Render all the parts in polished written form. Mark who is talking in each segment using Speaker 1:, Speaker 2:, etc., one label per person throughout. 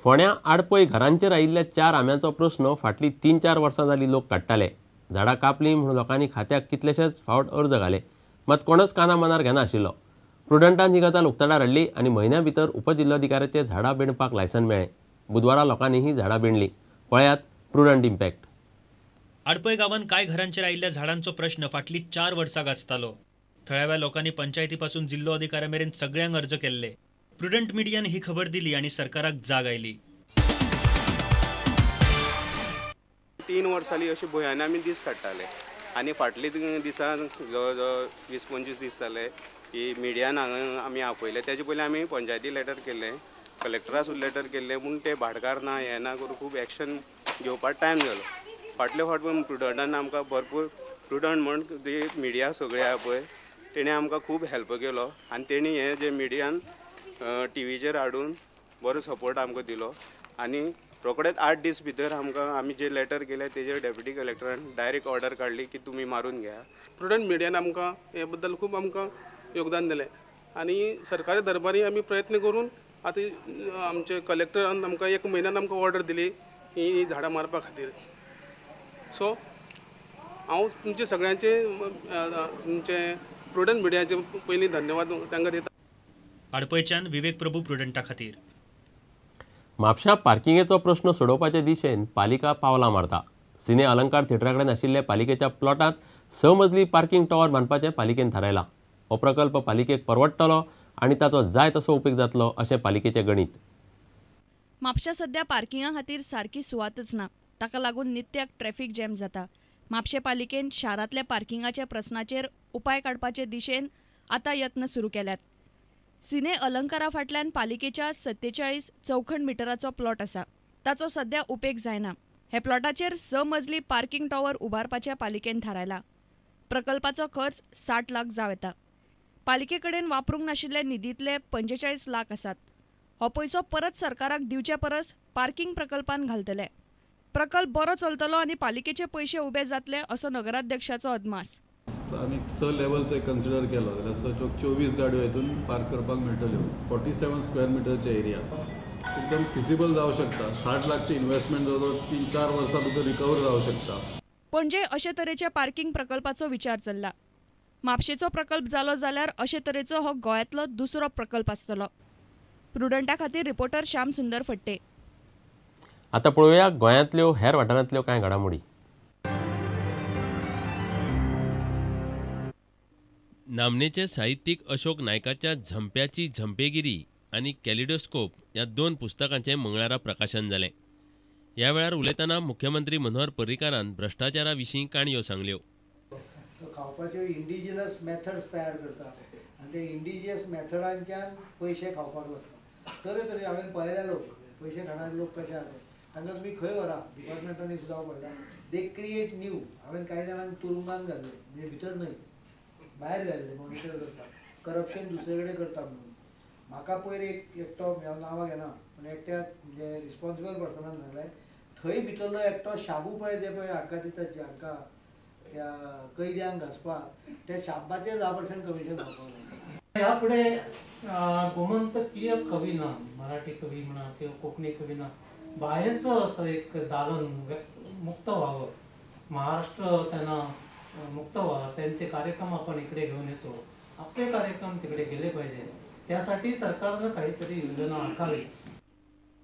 Speaker 1: फोंड्या आडपय घरांचेर आयिल्ल्या 4 आंब्यांचो प्रस्न फाटलीं 3-4 वर्सां जालीं लोक काडटाले. झाडां कापलीं म्हूण लोकांनी खात्याक कितलेशेच फावट अर्ज घाले, मात कोणच काना मनार घेनाशिल्लो. प्रुडंटान ही गजाल उक्ताडार हाडली आनी म्हयन्या भितर उपजिल्लोधिकाऱ्याचे झाडां बेणपाक लायसन मेळ्ळें. बुधवारा लोकांनी ही झाडां बेणली. पळयात प्रुडंट इम्पॅक्ट.
Speaker 2: आडपय गांवांत कांय घरांचेर आयिल्ल्या झाडांचो प्रश्न फाटलीं 4 वर्सां गाजतालो. थळाव्या लोकांनी पंचायती पासून जिल्लो अधिकाऱ्या मेरेन सगळ्यांक अर्ज केल्ले. प्रुडंट मिडियान ही खबर दिली आनी सरकाराक जाग आयली.
Speaker 3: 3 वर्सां जाली अशी भंयान आमी दीस काडटाले आनी फाटले दिसा जवळ जवळ 20-25 दीस जाले की मिडियान हांगा आमी आपयले. तेजे पयलीं आमी पंचायती लेटर केल्लें, कलेक्टरा सुद्दां लेटर केल्लें, पूण ते भाटकार ना हें ना करून खूब एक्शन घेवपाक टायम जालो. फाटले फावट पण प्रुडंटान आमकां भरपूर प्रुडंट म्हण जी मिडिया सगळी आहा पळय तेणें आमकां खूब हेल्प केलो आनी तेणी हें जे मिडियान टीव्हीचेर हाडून बरो सपोर्ट आमकां दिलो आनी रोखडेच 8 दीस भितर आमकां आमी जे लेटर केले तेजेर डेप्युटी कलेक्टरान डायरेक्ट ऑर्डर काडली की तुमी मारून घ्या.
Speaker 4: प्रुडंट मिडियान आमकां हे बद्दल खूब आमकां योगदान दिलें आनी सरकारी दरबारी आमी प्रयत्न करून आतां आमचे कलेक्टरान आमकां 1 म्हयन्यान आमकां ऑर्डर दिली ही झाडां मारपा खातीर. सो हांव तुमचे सगळ्यांचे तुमचे प्रुडंट मिडियाचे पयलीं धन्यवाद तांकां दिता.
Speaker 2: आडपयच्यान विवेक प्रभू प्रुडंटा खातीर.
Speaker 1: म्हापश्यां पार्किंगेचो प्रश्न सोडोवपाचे दिशेन पालिका पावलां मारता. सिने अलंकार थिएटरा कडेन आशिल्ल्या पालिकेच्या प्लॉटांत 6 मजली पार्किंग टॉवर बांदपाचें पालिकेन थारायलां. हो प्रकल्प पालिकेक परवडटलो आनी ताचो जाय तसो उपेग जातलो अशें पालिकेचें गणीत.
Speaker 5: म्हापश्यां सध्या पार्किंगा खातीर सारकी सुवातच ना. ताका लागून नित्याक ट्रॅफिक जॅम जाता. म्हापशें पालिकेन शारांतल्या पार्किंगाच्या प्रस्नाचेर उपाय काडपाचे दिशेन आतां यत्न सुरू केल्यात. सिने अलंकारा फाटल्यान पालिकेच्या 47 चौखण मिटराचो प्लॉट आसा. ताचो सध्या उपेग जायना. हे प्लॉटाचेर 6 मजली पार्किंग टॉवर उबारपाचें पालिकेन थारायला. प्रकल्पाचो खर्च 60 लाख जावं येता. पालिके कडेन वापरूंक नाशिल्ले निधींतले 45 लाख आसात. हो पयसो परत सरकाराक दिवचे परस पार्किंग प्रकल्पान घालतले. प्रकल्प बरो चलतलो आनी पालिकेचे पयशे उबे जातले असो नगराध्यक्षाचो अदमास.
Speaker 6: आमी 6 लेवलचो कन्सिडर केलो जाल्यार 6 चौक 24 गाडयो हितून पार्क करपाक मेळटल्यो. 47 स्क्वेअर मिटरचे एरिया एकदम फिजिबल जावं शकता. 60 लाखची इन्व्हेस्टमेंट जवळ 3-4 वर्सां भितर रिकवर जावं शकता.
Speaker 5: पणजे अशे तरेच्या पार्किंग प्रकल्पाचो विचार चल्ला. म्हापशेचो प्रकल्प जालो जाल्यार अशे तरेचो हो गोंयांतलो दुसरो प्रकल्प आसतलो. प्रुडंटा खातीर रिपोर्टर श्याम सुंदर फट्टे.
Speaker 1: आतां पळोवया गोंयांतल्यो हेर वाठारांतल्यो कांय घडामोडी. नामनेचे साहित्यीक अशोक नायकाच्या झंप्याची झंपेगिरी आनी कॅलिडोस्कोप ह्या 2 पुस्तकांचें मंगळारा प्रकाशन जालें. ह्या वेळार उलयतना मुख्यमंत्री मनोहर पर्रीकारान भ्रश्टाचारा विशीं काणयो सांगल्यो.
Speaker 7: खावपाच्यो इंडिजिनस मेथड्स तयार करता आनी ते इंडिजियस मेथडांच्यान पयशे खावपाक लागता. तरेतरे हांवें पळयल्या लोक पयशे खाणारे लोक कशे आसा तांकां तुमी खंय व्हरा डिपार्टमेंटांनी सुद्दां पळयता they create new. हांवें कांय जाणांक तुरुंगान घाल्ले, म्हणजे भितर न्हय भायर घाल्ले मॉनिटर करता, करप्शन दुसरे कडेन करता म्हणून. म्हाका पयर एक एकटो हांव नांवां घेना पूण एकट्याक म्हणजे रिस्पोन्सिबल पर्सनान सांगलें थंय भितरलो एकटो शाबू पळय जे पळय हांकां दितात जे हांकां त्या कैद्यांक घांसपाक त्या शाबाचेर 10% कमिशन खावपाक लागलें.
Speaker 8: ह्या फुडें गोमंतकीय कवी ना, मराठी कवी म्हणा किंवा कोंकणी कवी ना, बाहेरचं असं एक दालन मुक्त व्हावं, महाराष्ट्र त्यांना मुक्त व्हावं, त्यांचे कार्यक्रम आपण इकडे घेऊन येतो, आपले कार्यक्रम तिकडे गेले पाहिजे, त्यासाठी सरकारनं काहीतरी योजना आखावी.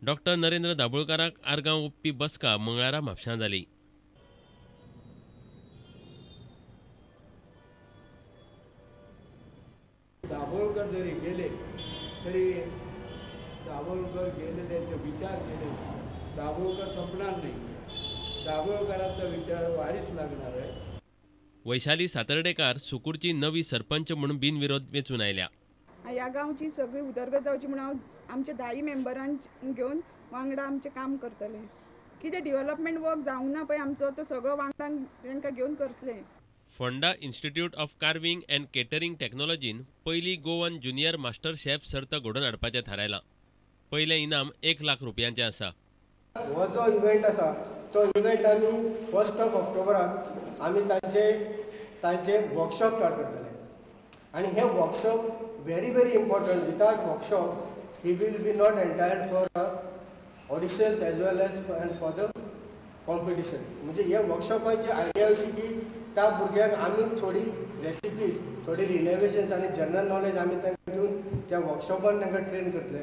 Speaker 1: डॉक्टर नरेंद्र दाभोळकाराक आर्गां ओंपपी बसका मंगळारा म्हापशां जाली.
Speaker 9: दाभोळकर जरी गेले तरी दाभोळकर गेले त्यांचे विचार केले, दाभोळकर संपणार नाही, दाभोळकरांचा विचार वारीच लागणार आहे.
Speaker 1: वैशाली सातर्डेकार सुकूरची नवी सरपंच म्हणून बिनविरोध वेंचून आयल्या.
Speaker 10: ह्या गांवची सगळी उदरगत जावची म्हणून हांव आमच्या 10 मेंबरांक घेवन वांगडा आमचें काम करतलें. कितें डेव्हलपमेंट वर्क जावंक ना पळय आमचो तो सगळो वांगडा तांकां घेवन करतलें.
Speaker 1: Fonda institute of carving and catering टेक्नॉलॉजीन पयली गोवन ज्युनियर मास्टर शेफ सर्त घडोवन हाडपाचें थारायलां. पयलें इनाम 1 लाख रुपयांचें आसा.
Speaker 7: हो जो इव्हेंट आसा तो इव्हेंट आमी 1 ऑक्टोबराक आमी तांचे वर्कशॉप स्टार्ट करतले आनी हे workshop very very important. Without workshop he will be not entitled for a
Speaker 11: Auditions as well as and for the competition. म्हणजे ह्या वर्कशॉपाची आयडिया अशी की त्या भुरग्यांक आमी थोडी रेसिपीज, थोडी रिनोवेशन्स आनी जनरल नॉलेज आमी तांकां दिवन त्या वर्कशॉपान तांकां ट्रेन करतले.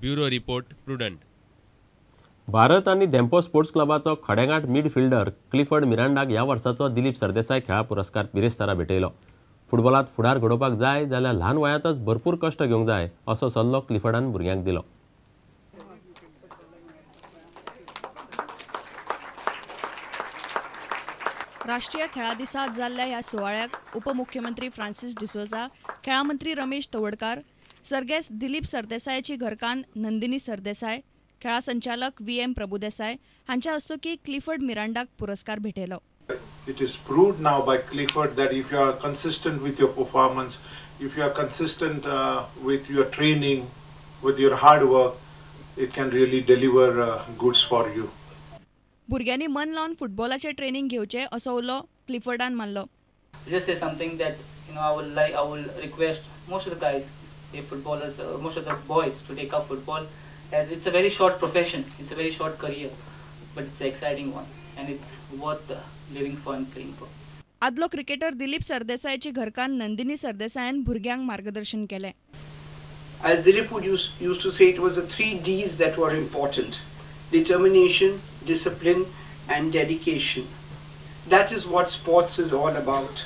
Speaker 1: Bureau report, Prudent. Bharat आनी धेंपो स्पोर्ट्स क्लबाचो खडेगांठ मिडफिल्डर क्लिफर्ड मिरांडाक ह्या वर्साचो दिलीप सरदेसाय खेळा पुरस्कार बिरेस्तारा भेटयलो. फुटबॉलांत फुडार घडोवपाक जाय जाल्यार ल्हान वयांतच भरपूर कश्ट घेवंक जाय असो सल्लो क्लिफर्डान भुरग्यांक दिलो.
Speaker 5: राष्ट्रीय खेळा दिसा जाल्ल्या ह्या सुवाळ्याक उपमुख्यमंत्री फ्रांसीस डिसोजा, खेळा मंत्री रमेश तवडकार, सर्गेस्त दिलीप सरदेसायाची घरकान्न नंदिनी सरदेसाय, खेळा संचालक VM Prabhudesai हांच्या हस्तुकीं क्लिफर्ड मिरांडाक पुरस्कार भेटयलो.
Speaker 12: It is proved now by Clifford that if you are consistent with your performance, if you are consistent with your training, with your hard work, it can really deliver goods for you.
Speaker 5: भुरग्यांनी मन लावन फुटबॉलाचें training घेवचें असो उलो क्लिफर्डान मारलो.
Speaker 13: Just say something that you know I will request most of the guys, say footballers, most of the boys to take up football, as it's a very short profession, it's a very short career, but it's an exciting one and it's worth living for and playing for.
Speaker 5: आदलो cricketer Dilip सरदेसायाची घरकान्न नंदिनी सरदेसायान भुरग्यांक मार्गदर्शन केलें.
Speaker 14: As Dilip would used to say, it was the 3 Ds that were important: determination, discipline and dedication. That is what sports is all about.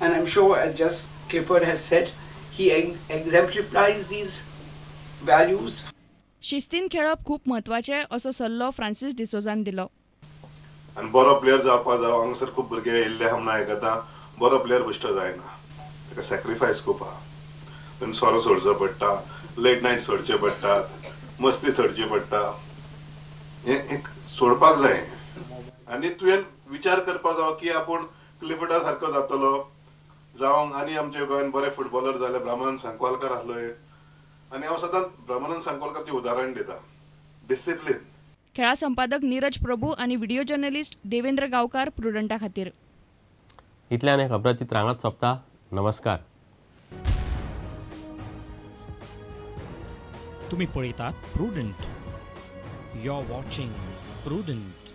Speaker 14: And I'm sure, as just Clifford has said, he exemplifies these values.
Speaker 5: शिस्तीन खेळप खूप म्हत्वाचें असो सल्लो Francis डिसोजान दिलो.
Speaker 15: आनी बरो player जावपा जावो, हांगासर खूब भुरगे येयल्ले आहा म्हणून आयकता, बरो प्लेयर बेश्टो जायना, ताका सॅक्रिफायस खूब आहा. तांकां सोरो सोडचो पडटा, लेट नायट सोडचे पडटा, मस्ती सोडची पडटा, हें एक सोडपाक जाय. आनी तुवें विचार करपाक जावो की आपूण क्लिफर्डा सारको जातलो जावं. आनी आमच्या गोंयान बरे फुटबॉलर जाले, ब्राह्मण सांकवालकार आसलो एक, आनी हांव सदांच ब्राह्मणान सांकवालकार उदाहरण दिता, डिसिप्लीन.
Speaker 5: खेळा संपादक नीरज प्रभू आनी व्हिडिओ जर्नलिस्ट देवेंद्र गांवकार प्रुडंटा खातीर.
Speaker 1: इतल्यान हें खबराचित्र हांगाच सोंपता. नमस्कार.
Speaker 16: तुम्ही पळयतात Prudent. You are watching Prudent.